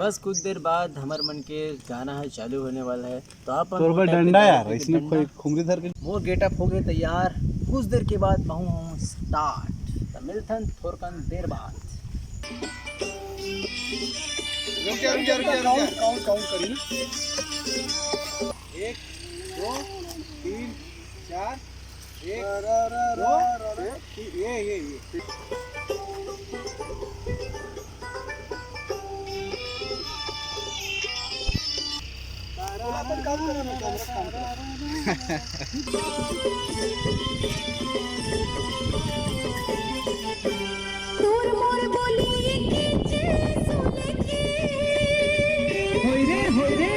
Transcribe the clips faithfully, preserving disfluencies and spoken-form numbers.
बस कुछ देर बाद हमर मन के गाना ह चालू होने वाला है, तो आप मन तोर बर मोर type के डंडा गाना यार, के ऐसने डंडा। कोई खुमरी धर के। मोर गेटअप हो गए तैयार, कुछ देर के बाद महू हूँ स्टार्ट। तो मिलथन थोरकन देर बाद। रुक जा, रुक जा, रुक जा, रुक जा। काउंट, काउंट, काउंट करी ना। एक, दो, तीन, चार, एक, दो, ये, ये, ये। अपन काम करो ना, काम, काम करो। तोर मोर बोली के चेसुल के। होय रे, होय रे।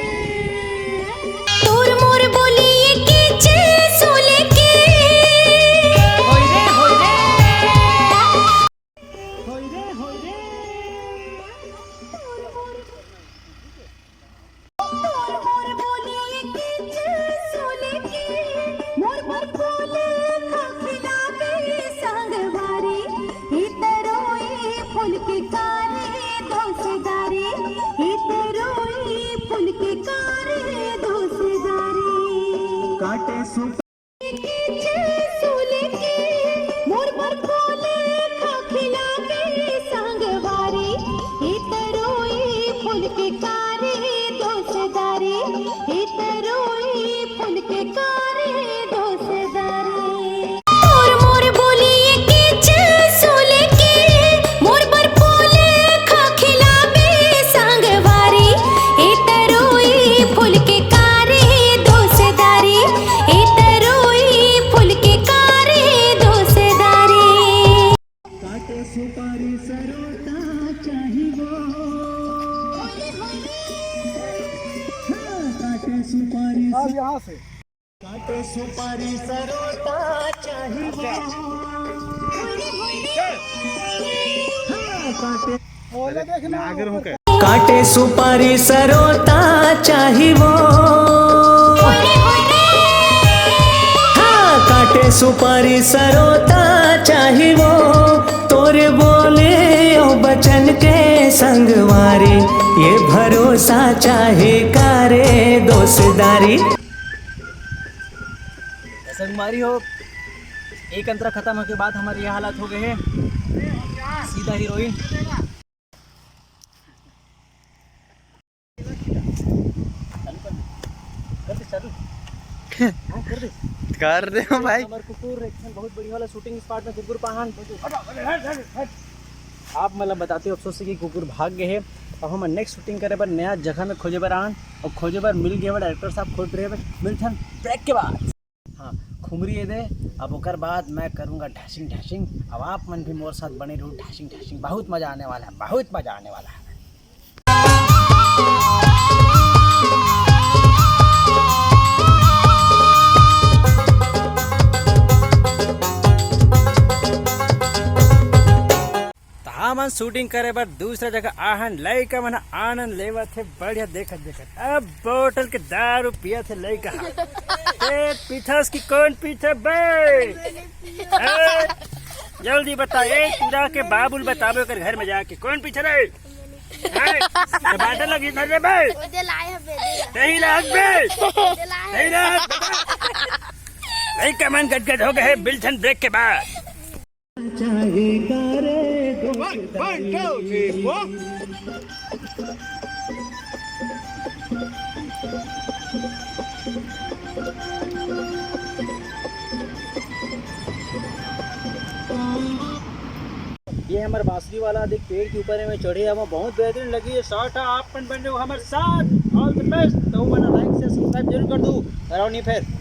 तोर मोर बोली के चेसुल के। होय रे, होय रे। होय रे, होय रे। मोर मोर बोली के चेसुल के, मोर मोर बोले खखिलावे संगवारी, इतरोई फूल के कारे दोसदारी, इतरोई फूल के कारे दोसदारी। काटे सुन के चेसुल के, मोर मोर बोले खखिलावे संगवारी, इतरोई फूल के कारे दोसदारी, इतरोई फूल के कारे दोसदारी। मोर मोर बोली के चेसुल के, मोर मोर बोले खखिलावे संगवारी, इतरोई फूल के कारे दोसदारी, इतरोई फूल के कारे दोसदारी। काटे सुपारी सरोता चाही वो। हाँ, काटे सुपारी अब यहाँ से। काटे सुपारी सरोता चाही वो। हाँ, काटे ओले देखना। काटे सुपारी सरोता चाही वो। हाँ, काटे सुपारी सरोता चाही वो। तोरे बोले ओ बचन के संगवारी, ये भरोसा चाही कारे दोसदारी। संगवारी हो, एक अंतरा खत्म होके बाद हमारे ये हालत हो गए हैं। सीधा हीरोइन। चालू कर दे। कर दे चालू। हाँ, कर दे। कर दे हो भाई। हमारे कुकुर एक ठन बहुत बढ़िया वाला शूटिंग स्पॉट में कुकुर पाहन। आप मतलब बताते हो, अफसोस है कि कुकुर भाग गए हैं। अब हम नेक्स्ट शूटिंग करे बर नया जगह में खोजे बर आन, और खोजे बर मिल गए डायरेक्टर साहब, खोज रहे हैं। मिलथन ब्रेक के बाद। हाँ, खुमरी ये दे। अब ओकर बाद मैं करूँगा ढासिंग ढासिंग। अब आप मन भी मोर साथ बने रहू, ढासिंग ढासिंग। बहुत मजा आने वाला है, बहुत मजा आने वाला है। त हमन शूटिंग करे बर दूसरा जगह आहन, लइका मन ह आनंद लेवत हे बढ़िया। देखत देखत अब बोतल के दारू पियत हे लइका ह। ए, पीथस कि कौन पीथे बे? ए, जल्दी बता, ए, पूरा के बाबुल बताबो कर घर में जाके, कौन पीथे रे? ए, टमाटर लगी धर रे बे। ओदे लाए हबे, दे ला। नहीं लाग बे। ओदे लाए नहीं हबे। लाग। लइका मन गदगद हो गए हैं मिलथन ब्रेक के बाद। चाहे करे दो। One, one, two, three, four। ये हमर बांसुरी वाला देख, पेड़ के ऊपर में चढ़े हे, बहुत बेहतरीन लगी ये शॉट है। आप मन बने रहो हमर साथ, all the best। तो मन लाइक से सब्सक्राइब जरूर कर दू, कराओ नहीं फिर।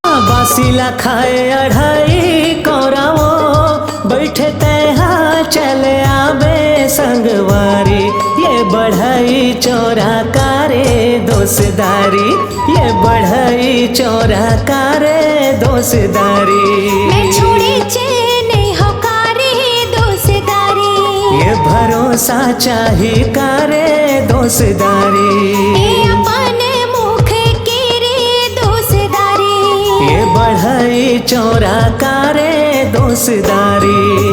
बासी ला खाए अढ़ाई कौराओ, बैठे तैहा चले आबे संगवारी। ये बढ़ई चौरा कारे दोसदारी, ये बढ़ई चौरा कारे दोसदारी। मैं छोड़े चेने हो कारे दोसदारी। ये भरोसा चाही कारे दोसदारी। ए अपन मुख के रे दोसदारी। ये बढ़ई चौरा कारे दोसदारी।